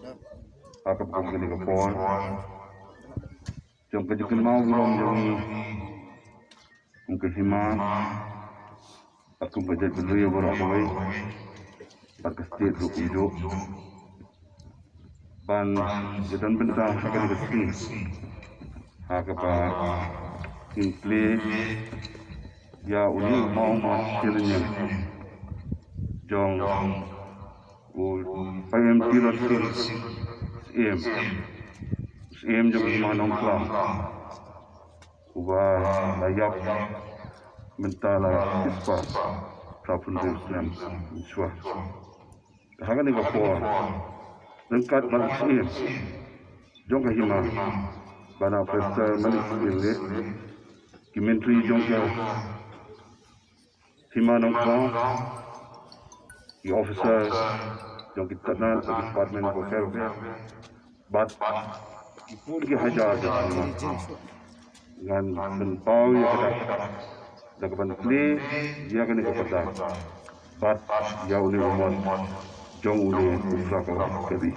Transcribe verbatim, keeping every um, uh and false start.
Ha ka pom kane ka por jong ka jingkynmaw burom jong ngi kum ka hima, bad kum ka jaitbynriew baroh kawei, bad ka state ruh kumjuh, ban ïadon bynta ha kane ka sngi ha kaba ngin plie ïa une u maw, u maw shiliang jong u Prime Minister Syiem, Syiem jong ka Hima Nongkhlaw, uba la ïap mynta la shispah phra phew hynriew snem mynshuwa. Ha kane ka por, ryngkat bad u Syiem jong ka hima, bad u Prime Minister Manik Syiem, ki myntri jong ka Hima Nongkhlaw, ki officer jong ki tnat, ki department baroh, bad ki pud ki hajar jong ka hima, ngan pynpaw ïa ka dak da kaban plie ïa kane ka pyrda bad ïa une u mot jong une u Sir Kala Kabi.